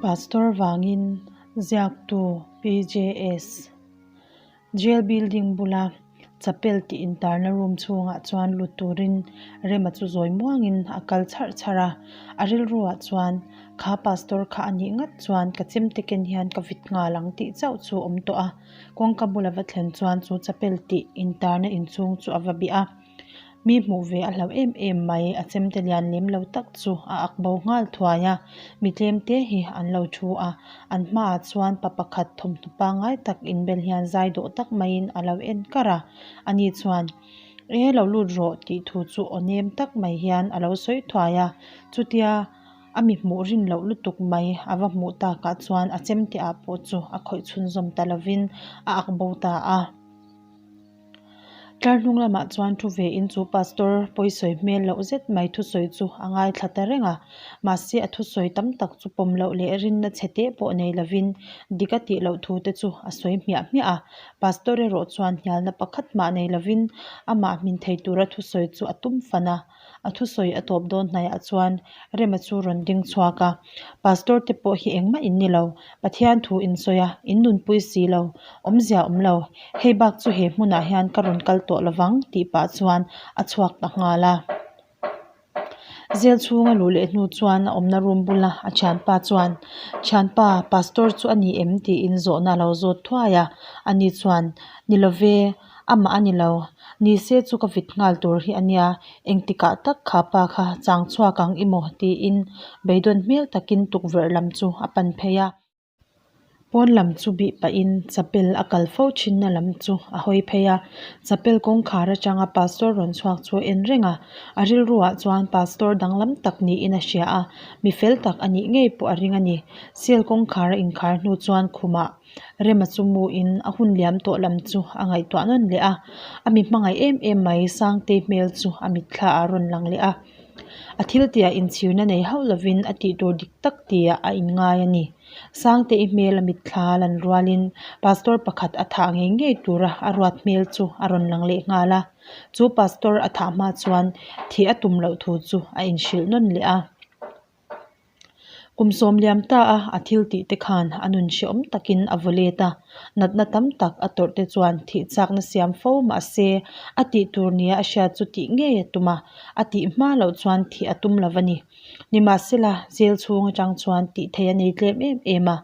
Pastor vangin ziaktu PJS Jail building bula chapel tih intarna room chhungah chuan lut turin Rema chu zawi muangin a kal chharh chharh a, a rilruah chuan kha pastor kha a nih ngat chuan ka chemte ken hian ka vit nghal ang tih chauh chu a awm tawh a, kawngka bula va thlen chuan chu chapel tih intarna inchhung chu a va bih a. Mi hmuh ve a hlauh em em mai, a chemte lian lem lo tak chu a ak bo nghal thuai a, mi tlem te hi an lo thu a, an hmaah chuan pa pakhat thawmhnaw pangngai tak inbel hian zai dawh tak maiin a lo en kar a, ani chuan E lo lut rawh tih thu chu aw nem tak mai hian a lo sawi thuai a, chutia a mi hmuh rin loh lutuk mai a va hmuh takah chuan a chemte ah pawh chu a khawih chhunzawm ta lovin a ak bo ta a. Tlar hnung lamah chuan thu ve in chu pastor pawisawi hmel loh zet mai thusawi chu a ngaithla ta reng a, mahse a thusawi tam tak chu pawm loh leh rinna chhe teh pawh nei lovin dik a tih loh thu te chu a sawi hmiah hmiah a, pastor erawh chuan hnialna pakhat mah nei lovin amah hmin thei tura thusawi chu a tum fan a. A thusawi a tawp dawn hnaiah chuan Rema chu rawn ding chhuak a, Pastor te pawh hi engmah in ni lo, Pathian thu in sawi a, in nunpui si lo, awmzia awm lo, hei bak chu he hmunah hian ka rawn kal tawh lovang tih pah chuan a chhuak ta nghal a. Zel chhunga luh leh hnu chuan a awmna room bula a thianpa chuan, Thianpa, Pastor chu a ni em? tiin zawhna a lo zawt thuai a, ani chuan, Ni love, Amah a ni lo. Ni se chu ka vit nghal tur hi a nia, engtikah tak kha pa kha chang chhuak ang i maw tiin beidawn hmel takin tukverh lam chu a pan phei a. Pawn lam chu bih pahin chapel a kal fo thinna lam chu a hawi phei a. Chapel kawngkhar atanga pastor rawn chhuak chu a en reng a, a rilruah chuan pastor danglam tak niin a hria a, mi fel tak a nih ngei pawh a ring a ni. Cell kawngkhar a inkhar hnu chuan khumah Rema chu mu in a hun liam tawh lam chu a ngaihtuah nawn leh a, a mi hmangaih em em mai Sangtei hmel chu a mitthla ah a rawn lang leh a. A thil tihah inchhirna nei hauh lovin a tih tur dik tak tihah a inngai a ni. Sangtei hmel a mitthla a lan rualin Pastor pakhat a thah ngei ngei tura a ruat hmel chu a rawn lang leh nghal a. Chu Pastor a thah hma chuan thih a tum loh thu chu a inhrilh nawn leh a. Kum sawm liam ta a, a thil tih te khan a nun hrehawm takin a vaw let a, natna tam tak a tawrh te chuan thih chakna siam fo mah se a tih tur nia a hriat chu tih ngei a tum a, a tih hma loh chuan thih a tum lo a ni. Nimahsela, jail chhung atang chuan tih theih a nei tlem em em a,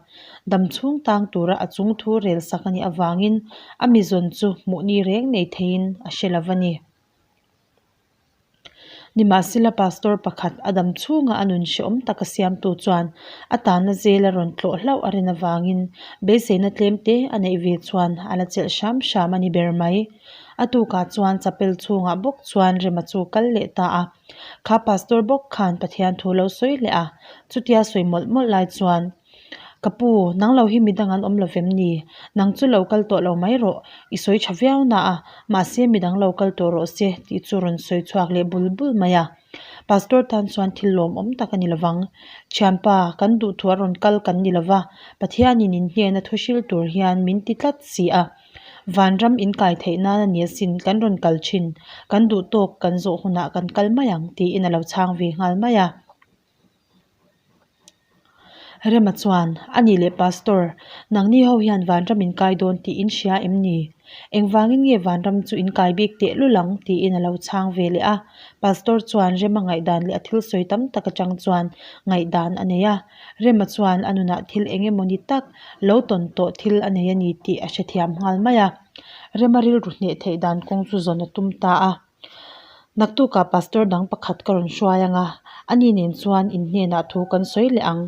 dam chhung tang tura a chung thu rel sak a nih avangin a mizawn chu hmuh ni reng nei theiin a hre lo a ni. Nimahsela pastor pakhat a dam chhunga a nun hrehawm taka siamtu chuan a tahna zel a rawn tlawh hlauh a rin avangin beiseina tlem te a neih ve chuan a la chelh hram hram a ni ber mai. A tukah chuan chapel chhungah bawk chuan Rema chu kal leh ta a. Kha pastor bawk khan Pathian thu lo sawi leh a, chutia sawi mawlh mawlh lai chuan, Ka pu, nang lo hi midang an awm lo vem ni? Nang chu lo kal tawh lo mai rawh, i sawi tha viau na a, mahse midang lo kal tawh rawh se tih chu rawn sawi chhuak leh bul bul mai a. Pastor tan chuan thil lawmawm tak a ni lovang. Thianpa, kan duhthu a rawn kal kan ni lova, Pathianin in hnena thu hril tur hian min ti tlat si a. Vanram in kai theih nan a ni asin, kan rawn kal thin, kan duh tawk kan zawh hunah kan kal mai ang tiin a lo chhang ve nghal mai a. Rema chuan, A nih leh Pastor, nangni ho hian vanram in kai dawn tih in hria em ni? Engvangin nge vanram chu in kai bik teh lul ang? tiin a lo chhang ve leh a. Pastor chuan Rema ngaihdan leh a thil sawi tam tak atang chuan ngaihdan a nei a. Rema chuan a nunah thil eng emaw ni tak lo tawn tawh thil a nei a ni tih a hrethiam nghal mai a. Rema rilru hneh theih dan kawng chu zawn a tum ta a. Naktukah pastor dang pakhat ka rawn hruai ang a, ani nen chuan in hnenah thu kan sawi leh ang.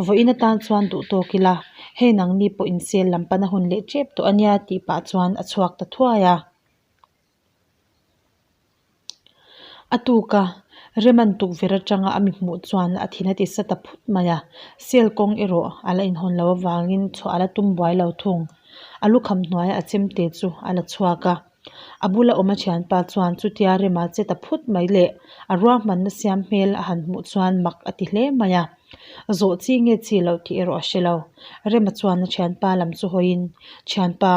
Vawiin atan chuan duh tawk ila, hei nangni pawh insel lam pana hun leh tep tawh a nia tih pah chuan a chhuak ta thuai a. A tuka Reman tukverh atanga a mi hmuh chuan a thin a ti sa ta phut mai a, sel kawng erawh a la inhawn loh avangin chhuah a la tum buai lo thung. A lukham hnuaia a chemte chu a la chhuak a. A bula awm a thianpa chuan chutia rema che ta phut mai le a ruahmanna siam hmel a han hmuh chuan mak a ti hle mai a. Zawh chi nge chi loh tih erawh a hre lo. Rema chuan a thianpa lam chu hawiin, Thianpa,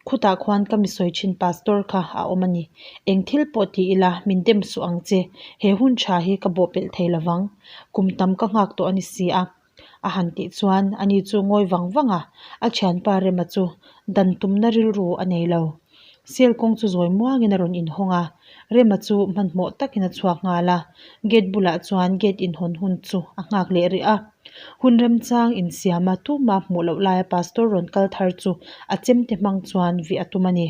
khutah khuan ka mi sawi thin pastor kha a awm a ni. Eng thil pawh ti ila min dem suh ang che. He hun tha hi ka bawhpelh thei lovang. Kum tam ka nghak tawh a ni si a. A han tih chuan ani chu ngawi vang vang a, a thianpa Rema chu dan tumna rilru a nei lo. Cell kawng chu zawi muangin a rawn inhawng a, Rema chu hmanhmawh takin a chhuak nghal a, gate bulah chuan gate inhawn hun chu a nghak leh rih a. Hun remchang insiama tuma hmuh loh laia pastor rawn kal thar chu a chemte hmang chuan vih a tum a ni.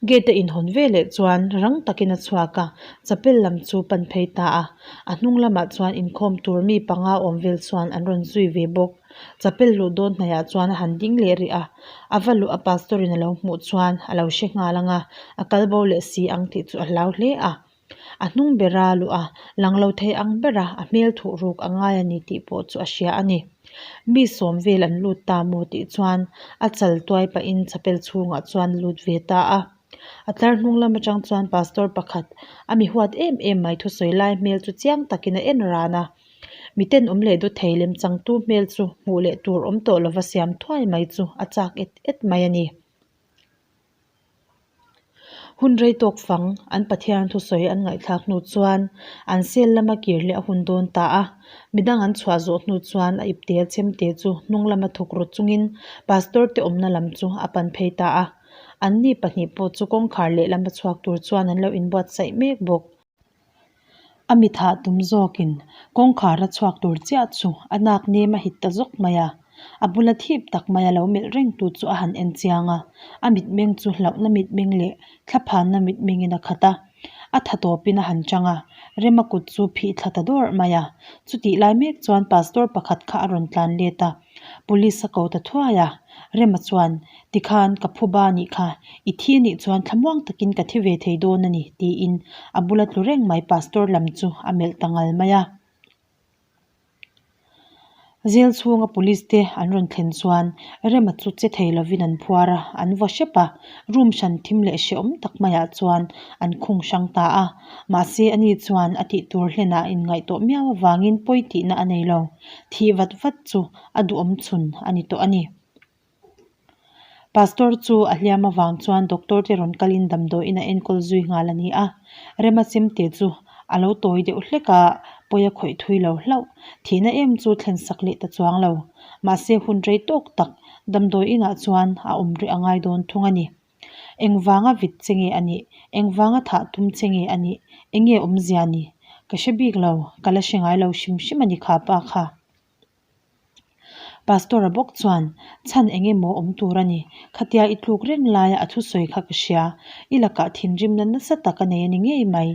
Gate a inhawn ve leh chuan rang takin a chhuak a, chapel lam chu pan phei ta a. A hnung lamah chuan inkhawm tur mi panga awm vel chuan an rawn zui ve bawk. Chapel luh dawn hnaihah chuan a han ding leh rih a, a va luh a pastor in a lo hmuh chuan a lo hre nghal ang a, a kal bo leh si ang tih chu a hlau hle a. A hnung bera luh a, lang lo thei ang bera a hmel thuh ruk a ngai a ni tih pawh chu a hria a ni. Mi sawm vel an lut ta maw tih chuan a chal tuai pahin chapel chhungah chuan lut ve ta a. A tlar hnung lam atang chuan pastor pakhat a mi huat em em mai thusawi lai hmel chu chiang takin a en ran a. Miten awm leh dawt thei lem changtu hmel chu hmuh leh tur awm tawh lova siam thuai mai chu a chak et et mai a ni. Hun rei tawk fang an Pathian thusawi an ngaihthlak hnu chuan an sel lama kir leh a hun dawn ta a. Midang an chhuah zawh hnu chuan a ipte a chemte chu hnung lama thawk rawt chungin pastor te awmna lam chu a pan phei ta a. Anni pahnih pawh chu kawngkhar lehlam a chhuak tur chuan an lo inbuatsaih mek bawk. A mithah tum zawkin kawngkhar a chhuak tur chiah chu a nak nem a hit ta zawk mai a, a bula thip tak mai a lo melh reng tu chu a han en chiang a, a mitmeng chu hlauhna mitmeng leh thlaphanna mitmengin a khat a, a tha tawpin a han chang a, Rema kut chu phih thla ta dawrh mai a, chutih lai mek chuan pastor pakhat kha a rawn tlan let a, police a ko ta thuai a, Rema chuan Tikhan ka phu ba nih kha, i thi anih chuan thlamuang takin ka thi ve thei dawn a ni, tiin a bula tlu reng mai pastor lam chu a melh ta ngal mai a. Zel chhunga police te an rawn thlen chuan Rema chu che thei lovin an phuar a, an vaw hrep a, room hran thim leh hrehawm tak maiah chuan an khung hrang ta a. Mahse ani chuan a tih tur hlenah inngaihtuah miau avangin pawi tihna a nei lo, thih vat vat chu a duhawm chhun a ni tawh a ni. Pastor chu a hliam avang chuan doctor te rawn kalin damdawiin a enkawl zui nghal a ni a, Rema chemte chu a lo tawi deuh hlek a, pawi a khawih thui lo hlauh. Thihna em chu thlen sak leh ta chuang lo. Mahse hun rei tawk tak damdawiinah chuan a awm rih a ngai dawn thung a ni. Engvanga vit che nge a nih? Engvanga thah tum che nge a nih? Enge awmzia ni? Ka hre bik lo, ka la hre ngai lo hrim hrim a ni kha pa kha. Pastor-a bawk chuan, Chhan eng emaw awm tur a ni. Khatia i tluk reng laia a thusawi kha ka hria. I lakah thinrimna nasa tak a nei a ni ngei mai.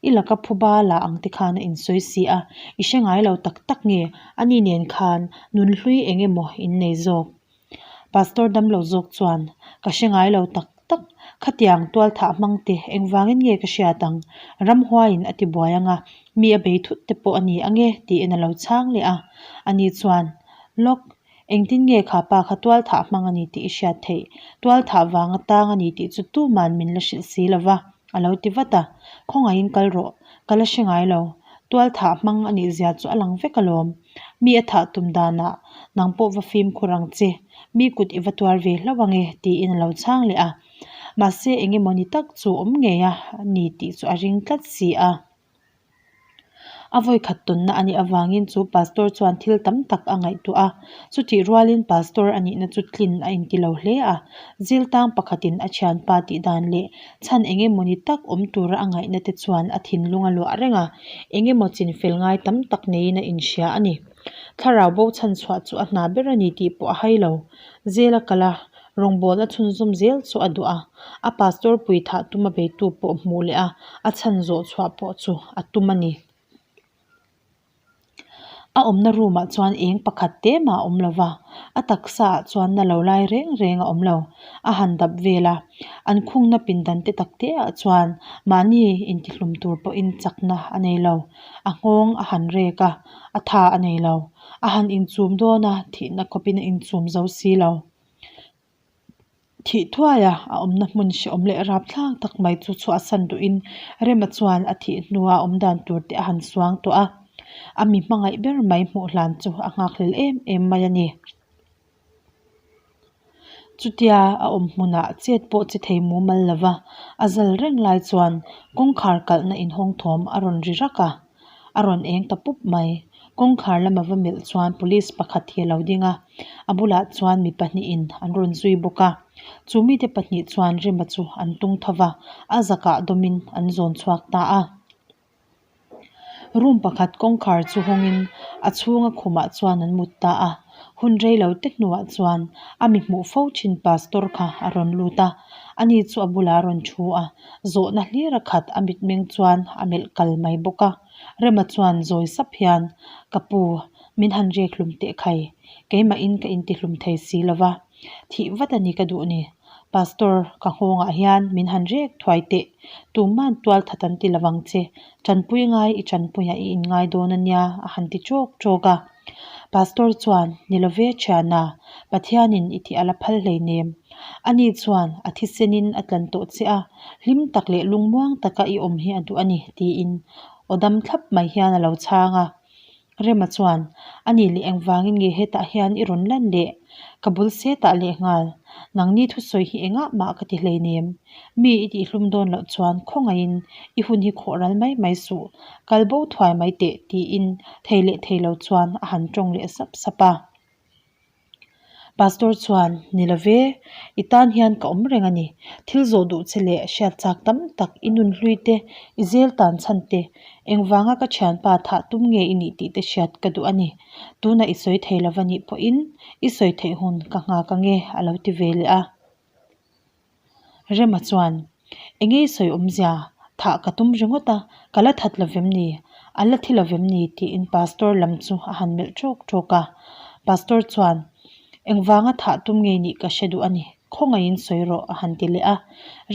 I laka phuba la ang te khan a insawi si a, i hre ngai lo tak tak nge ani nen khan nunhlui eng emaw in nei zawk. Pastor damlo zawk chuan, Ka hre ngai lo tak tak, khatiang tualthah hmang te engvangin nge ka hriat ang? Ramhuaiin a ti buai ang a, mi a bei thut te pawh a ni ang e, tiin a lo chhang leh a. Ani chuan, Lawk, engtin nge kha pa kha tualthah hmang a ni tih i hriat theih? Tualthah vanga tang a ni tih chu tuman min la hrilh si lo va, a lo ti vat a. Khawngaihin kal rawh, ka la hre ngai lo. Tualthah hmang a nih zia chu a lang vek alawm. Mi a thah tum danah nang pawh va fimkhur ang che, mi kut i va tuar ve hlauh ang e, tiin a lo chhang leh a. Mahse eng emaw ni tak chu awm ngei a ni tih chu a ring tlat si a. A vawikhat tawnna a nih avangin chu pastor chuan thil tam tak a ngaihtuah a, chutih rualin pastor a nihna chu tlin a inti lo hle a. Ziltang pakhatin a thianpa tih dan leh chhan eng emaw ni tak awm tura a ngaihna te chuan a thinlung a luah reng a, eng emaw chinfel ngai tam tak neiin a inhria a ni. Thlarau bo chhanchhuah chu a hna ber a ni tih pawh a hai lo. Zel a kal a, rawngbawlna chhunzawm zel chu a duh a, a pastor pui thah tuma beitu pawh hmuh leh a, a chhan zawh chhuah pawh chu a tum a ni. A awmna room ah chuan eng pakhat te mah a awm lo va, a taksa ah chuan na lo lai reng reng a awm lo, a han dap vel a, an khungna pindan te tak te ah chuan mahni intihlum tur pawhin chakna a nei lo, a nghawng a han rek a, a tha a nei lo, a han inchum dawn a, thihna khawpin a inchum zo si lo. Thih thuaia a awmna hmun hrehawm leh rapthlak tak mai chu chhuahsan duhin Rema chuan a thih hnua awm dan tur te a han suang tawh a, a mi hmangaih ber mai hmuh hlan chu a nghakhlel em em mai a ni. Chutia a awm hmunah chet pawh che thei mumal lova a zal reng lai chuan kawngkhar kalhna inhawng thawm a rawn ri rak a, a rawn eng ta pup mai. Kawngkhar lama va melh chuan police pakhat hi a lo ding a, a bulah chuan mi pahnihin an rawn zui bawk a. Chu mite pahnih chuan Rema chu an tung tho va, a zakah dawmin an zawn chhuak ta a. Room pakhat kawngkhar chu hawngin a chhunga khumah chuan an mut ta a, hun rei lo te hnuah chuan a mi hmuh fo thin pastor kha a rawn lut a, ani chu a bulah a rawn thu a, zawhna hlir a khat a mitmeng chuan a melh kal mai bawk a. Rema chuan zawi sap hian, Ka pu, min han rek hlum teh khai, keimahin ka intihlum thei si lo va, thih vat a ni ka duh ni. Pastor, ka nghawngah hian min han rek thuai teh, tuman tual that an ti lovang che, tanpui ngai i tanpuiah i inngai dawn a nia, a han ti ṭawk ṭawk a. Pastor chuan, Ni lo ve ṭhiana, Pathianin i tih a la phal hleinem. Ani chuan a thisenin a tlan tawh che a, hlim tak leh lungmuang taka i awm hi a duh a ni, tiin aw dam thlap mai hian a lo chhang a. Rema chuan, A nih leh engvangin nge hetah hian i rawn lan leh? Ka bul setah lehnghal, nangni thusawi hi engah mah ka ti hleinem. Mi i tihhlum dawn loh chuan khawngaihin i hun hi khawh ral mai mai suh, kal bo thuai mai teh tiin thei leh thei lo chuan a han tawng leh sap sap a. Pastor chuan, Ni lo ve, i tan hian ka awm reng a ni. Thil zawh duh che leh hriat chak tam tak i nun hlui te, i zel tan chhan te, engvanga ka thianpa thah tum nge i nih tih te hriat ka duh a ni. Tunah i sawi thei lo va nih pawhin i sawi theih hun ka nghak ange a lo ti ve leh a. Rema chuan, Enge i sawi awmzia? Thah ka tum ringawt a, ka la that lo vem ni? A la thi lo vem ni? tiin Pastor lam chu a han melh ṭawk ṭawk a. Pastor chuan, Engvanga thah tum nge nih ka hre duh a ni, khawngaihin sawi rawh a han ti leh a.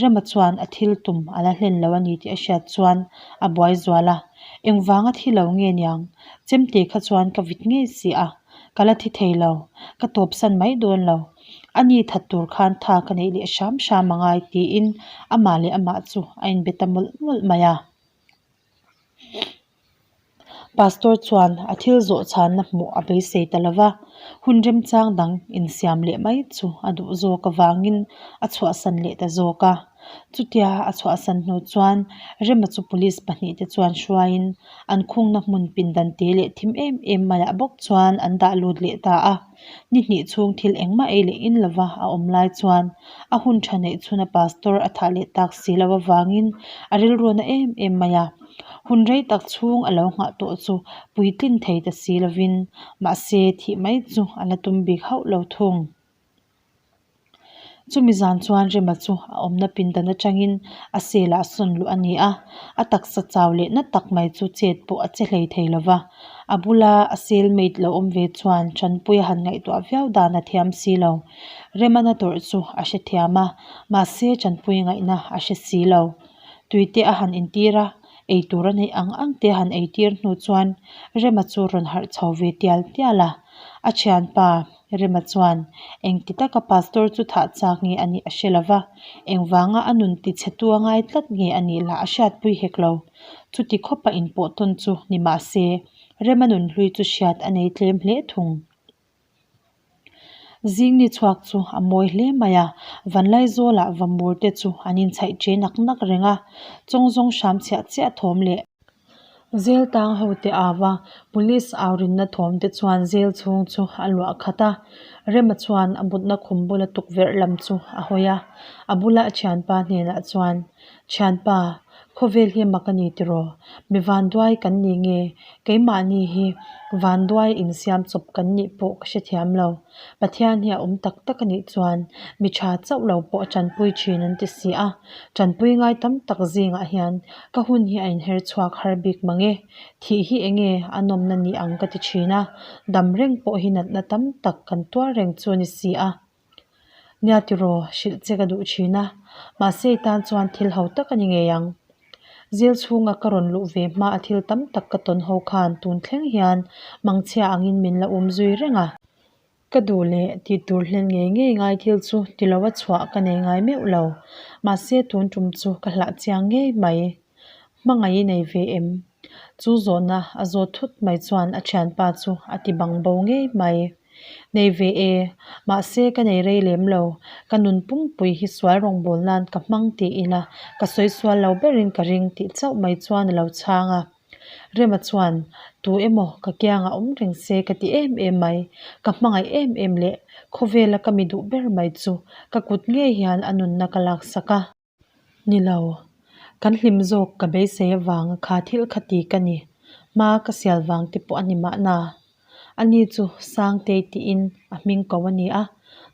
Rema chuan a thil tum a la hlen lo a ni tih a hriat chuan a buai zual a, Engvanga thi lo nge niang? Chemte kha chuan ka vit ngei si a, ka la thi thei lo, ka tawpsan mai dawn lo. A ni that tur khan tha ka neih leh hram hram a ngai tiin amah leh amah chu a inbe ta mawlh mawlh mai a. Pastor chuan a thil zawh chhanna hmuh a beisei ta lo va, hun remchang dang insiam leh mai chu a duh zawk avangin a chhuahsan leh ta zawk a. Chutia a chhuahsan hnu chuan Rema chu police pahnihte chuan hruaiin an khungna hmun pindan te leh thim em em maiah bawk chuan an dah lut leh ta a. Ni hnih chhung thil engmah ei leh in lova a awm lai chuan a hun tha neih chhuna pastor a thah leh tak si lo avangin a rilruana em em mai a. Hun rei tak chhung a lo nghah tawh chu puitlin thei ta si lovin mahse thih mai chu a la tum bik hauh lo thung. Chumi zan chuan Rema chu a awmna pindan atangin a selah sawn luh a ni a, a taksa chau leh na tak mai chu chet pawh a che hlei thei lova. A bula a cellmate lo awm ve chuan Tanpuia han ngaihtuah viau dan a thiam si lo. Rema na tawrh chu a hrethiam a, mahse Tanpui ngaihna a hre si lo. Tuite a han intir a, eitur a neih ang ang te han eitir hnu chuan Rema chu rawn harh chho ve tial tial a, a thianpa Rema chuan engti taka pastor chu thah chak nge a nih a hre lo va, engvanga a nun tichhetu a ngai tlat nge a nih lah a hriatpui hek lo. Chuti khawpa inpawh tawn chu ni mah se, Rema nun hlui chu hriat a nei tlem hle thung. Zing ni chhuak chu a mawi hle mai a, Vanlaizawlah Vamur te chu an inchhaih che nak nak reng a, chawngzawng hram chhiah chiah thawm leh. Zel tang ho te au a, police au rinna thawm te chuan zel chhung chu a luah khat a, Rema chuan a mutna khum bula tukverh lam chu a hawi a, a bula a thianpa hnenah chuan, Thianpa, khawvel hi mak a ni tiraw? Mi vanduai kan ni nge? Keimahni hi vanduai insiam chawp kan nih pawh ka hrethiam lo. Pathian hi a awm tak tak a nih chuan mi tha chauh lo pawh a tanpui thin an ti si a, tanpui ngai tam tak zingah hian ka hun hi a inher chhuak har bik mang e, thih hi eng nge a nawmna ni ang ka ti thin a, dam reng pawh hi natna tam tak kan tuar reng chu a ni si a. Nia tiraw hrilh che ka duh thin a, mahse i tan chuan thil ho tak a ni ngei ang. Zil chhunga ka rawn luh ve hma a thil tam tak ka tawn ho khan tun thleng hian mangchhia angin min la um zui reng a. Ka duh leh tih tur hlen ngei ngei ngai thil chu ti lo a chhuah ka nei ngai meuh lo. Mahse tun tum chu ka hlah chiang ngei mai. Hmangaih i nei ve em? Chu zawhna a zawt thut mai chuan a thianpa chu a ti bang bo ngei mai. Nei ve e, mahse ka nei rei lem lo. Ka nun pumpui hi sual rawngbâwl nan ka hmang ti ila ka sawi sual lo berin ka ring tih chauh mai chuan a lo chhang a. Rema chuan, Tu emaw ka kiangah awm reng se ka ti em em mai. Ka hmangaih em em leh khawvela ka mi duh ber mai chu ka kut ngei hian a nunna ka laksak a. Ni lo, kan hlim zawk ka beisei avanga kha thil kha ti ka ni. Hma ka sial vang te pawh a ni mahna. Ani chu Sangtei tiin a hming ko a ni a,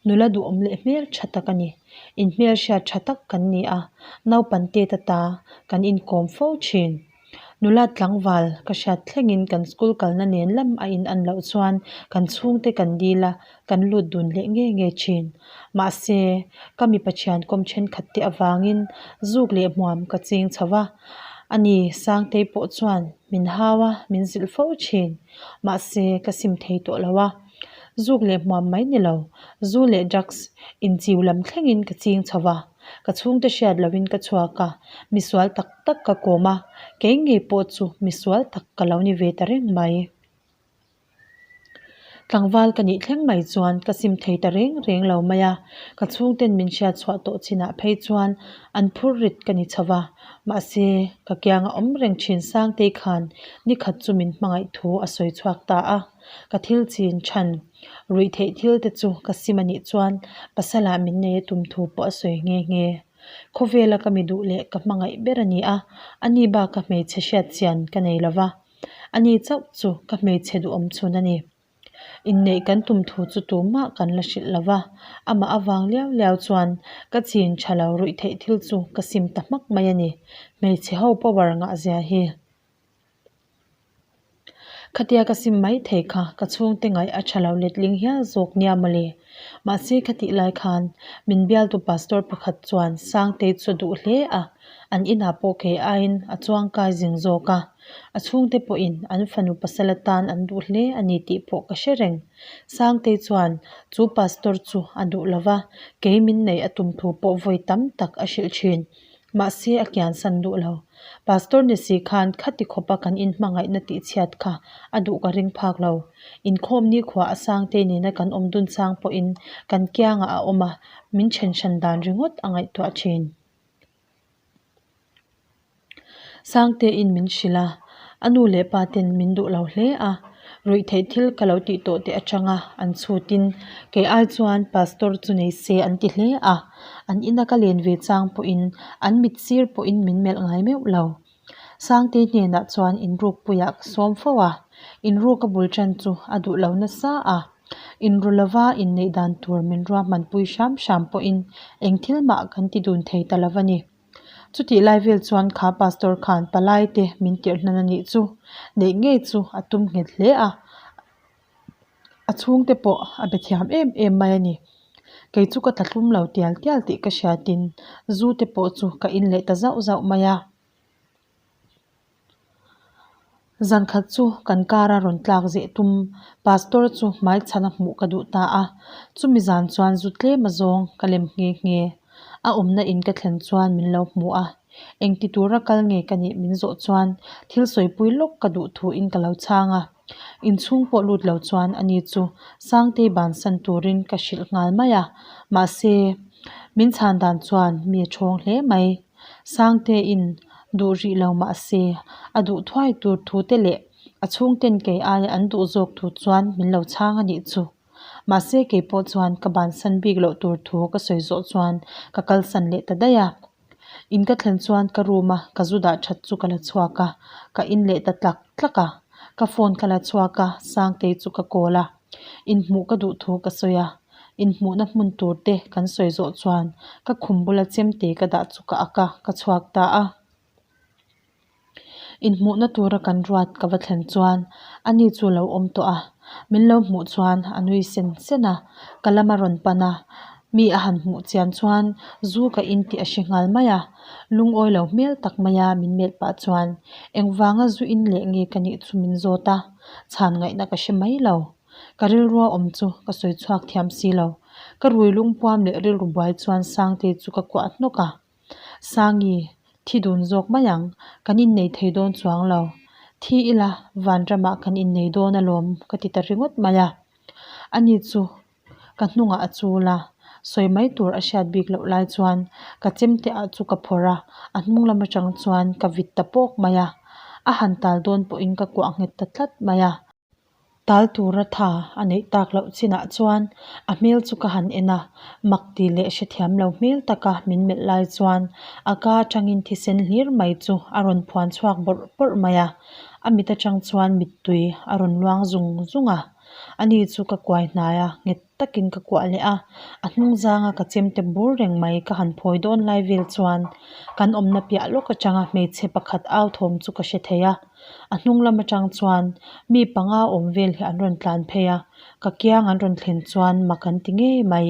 nula duhawm leh hmel tha tak a ni. Inhmel hriat tha tak kan ni a, naupan tet ata kan inkawm fo thin. Nula tlangval ka hriat thlengin kan school kalna nen lam a in an loh chuan kan chhungte kan dil a, kan lut dun leh nge nge thin. Mahse, ka mipa thian kawm thenkhat te avangin zuk leh hmuam ka ching chho va, ani Sangtei pawh chuan min hau a, min zilh fo thin. Mahse, ka sim thei tawh lo a, zuk leh hmuam mai ni lo, zu leh drugs inchiu lam thlengin ka ching chho va. Ka chhungte hriat lohin ka chhuak a, misual tak tak ka kawm a, kei ngei pawh chu misual tak ka lo ni ve ta reng mai. Tlangval ka nih thleng mai chuan ka sim thei ta reng reng lo mai a, ka chhungten min hriat chhuah tawh chinah phei chuan an phur rit ka ni chho va, mahse ka kianga awm reng thin Sangtei khan nikhat chu min hmangaih thu a sawi chhuak ta a, ka thil chin chhan ruih theih thil te chu ka sim a nih chuan pasalah min nei a tum thu pawh a sawi nghe nghe. Khawvela ka mi duh leh ka hmangaih ber a ni a, ani baka hmeichhe hriat chian ka nei lo va. Ani chauh chu ka hmeichhe duhawm chhun a ni. Inneih kan tum thu chu tumah kan la hrilh lo va, amah avang liau liau chuan ka chin tha lo ruih theih thil chu ka sim ta hmak mai a ni. Hmeichhe ho power ngah zia hi. Khatia ka sim mai thei kha ka chhungte ngaih a tha lo letling hial zawk nia mawle. Mahse khatih lai khan min bialtu pastor pakhat chuan Sangtei chu a duh hle a, an inah pawh kei aiin a chuangkai zing zawk a. A chhungte pawhin an fanu pasal atan an duh hle a ni tih pawh ka hre reng. Sangtei chuan chu pastor chu a duh lo va, kei min neih a tum thu pawh vawi tam tak a hrilh thin. Mahse a kiansan duh lo. Pastor ni si khan khati khawpa kan inhmangaihna tihchhiat kha a duh ka ring phak lo. Inkhawm nikhua a Sangtei nena kan awm dun chang pawhin kan kiangah a awm a, min then hran dan ringawt a ngaihtuah thin. Sangtein min hrilh a, a nu leh pa ten min duh lo hle a, ruih theih thil ka lo tih tawh te atanga an chhutin kei ai chuan pastor chu nei se an ti hle a, an ina ka len ve chang pawhin an mit sir pawhin min melh ngai meuh lo. Sangtei hnenah chuan inrukpuiah ka sawm fo a, inruk a bul tan chu a duh lo nasa a, inru lova inneih dan tur min ruahmanpui hram hram pawhin eng thil mah kan ti dun thei ta lo a ni. Chutih lai vel chuan kha pastor khan palai te min tirh hnan a nih chu neih ngei chu a tum nghet hle a, a chhungte pawh a be thiam em em mai a ni. Kei chu ka tlatlum lo tial tial tih ka hriatin zu te pawh chu ka in leh ta zauh zauh mai a. Zan khat chu kan car a rawn tlak zeh tum pastor chu hmaichhana hmuh ka duh ta a, chumi zan chuan zu tlem a zawng ka lem nghe nghe. A awmna in ka thlen chuan min lo hmu a, engti tura kal nge ka nih min zawh chuan thil sawipui lawk ka duh thu in ka lo chhang a. Inchhung pawh lut lo chuan ani chu Sangtei bansan turin ka hrilh nghal mai a, mahse min chhan dan chuan mi a thawng hle mai. Sangtein duh rih lo mah se, a duh thuai tur thu te leh a chhungten kei aia an duh zawk thu chuan min lo chhang a nih chu. Mahse kei pawh chuan ka bansan bik loh tur thu ka sawi zawh chuan ka kalsan leh ta daih a. In ka thlen chuan ka room a ka zu dah that chu ka la chhuak a, ka in leh ta tlak tlak a. Ka phone ka la chhuak a, Sangtei chu ka call a. Inhmuh ka duh thu ka sawi a, inhmuhna hmun tur te kan sawi zawh chuan ka khum bula chemte ka dah chu ka ak a, ka chhuak ta a. Inhmuhna tura kan ruat ka va thlen chuan ani chu lo awm tawh a, min lo hmuh chuan a nui sen sen a, ka lama rawn pan a, mi a han hmuh chian chuan zu ka in tih a hre nghal mai a, lungawi lo hmel tak maia min melh pah chuan engvanga zu in leh nge ka nih chu min zawt a, chhan ngaihna ka hre mai lo. Ka rilrua awm chu ka sawi chhuak thiam si lo. Ka rui lungpuam leh rilru buai chuan Sangtei chu ka kuah hnawk a. Sangi, thi dun zawk mai ang, kan innei thei dawn chuang lo. Thi ila, vanramah kan innei dawn alawm ka ti ta ringawt mai a. Ani chu ka hnungah a chul a, sawi mai tur a hriat bik loh lai chuan ka chemte ah chu ka phawrh a, a hnung lam atang chuan ka vit ta pawk mai a. A han tal dawn pawhin ka kuah nghet ta tlat mai a. Tal tura tha a neih tak loh chinah chuan a hmel chu ka han en a, mak ti leh hrethiam lo hmel taka min melh lai chuan a ka atangin thisen hlir mai chu a rawn phuan chhuak bawrh bawrh mai a, a mit atang chuan mittui a rawn luang zung zung a. Ani chu ka kuai hnai a, nghet takin ka kuah leh a, a hnung zanga ka chemte bur reng mai ka han phawi dawn lai vel chuan kan awmna piah lawk atanga hmeichhe pakhat au thawm chu ka hre thei a. A hnung lam atang chuan mi panga awm vel hi an rawn tlan phei a, ka kiang an rawn thlen chuan mak an ti ngei mai.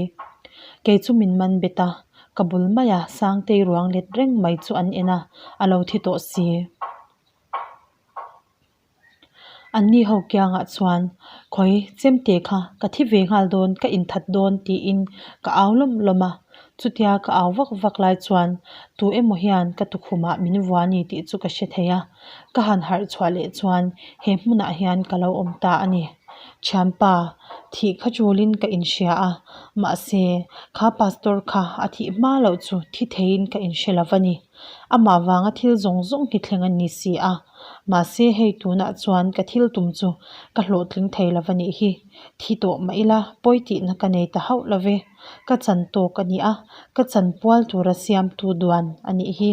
Kei chu min man bet a, ka bul mai a Sangtei ruang let reng mai chu an en a, a lo thi tawh si. Anni ho kiangah chuan, Khawi, chemte kha ka thi ve nghal dawn, ka inthat dawn tiin ka au lawm lawm a. Chutia ka au vak vak lai chuan tu emaw hian ka tukhumah min vua ni tih chu ka hre thei a. Ka han harh chhuah leh chuan he hmunah hian ka lo awm ta a ni. Thianpa, thih kha chulin ka inhria a, mahse kha pastor kha a thih hma loh chu thi theiin ka inhre lo va ni. Amah vanga thil zawng zawng hi thleng a ni si a, mahse hei tunah chuan ka thil tum chu ka hlawhtling thei lo va nih hi. Thi tawh mah ila pawi tihna ka nei ta hauh lo ve. Ka chan tawk a ni a, ka chan pual tura siamtu duan a nih hi.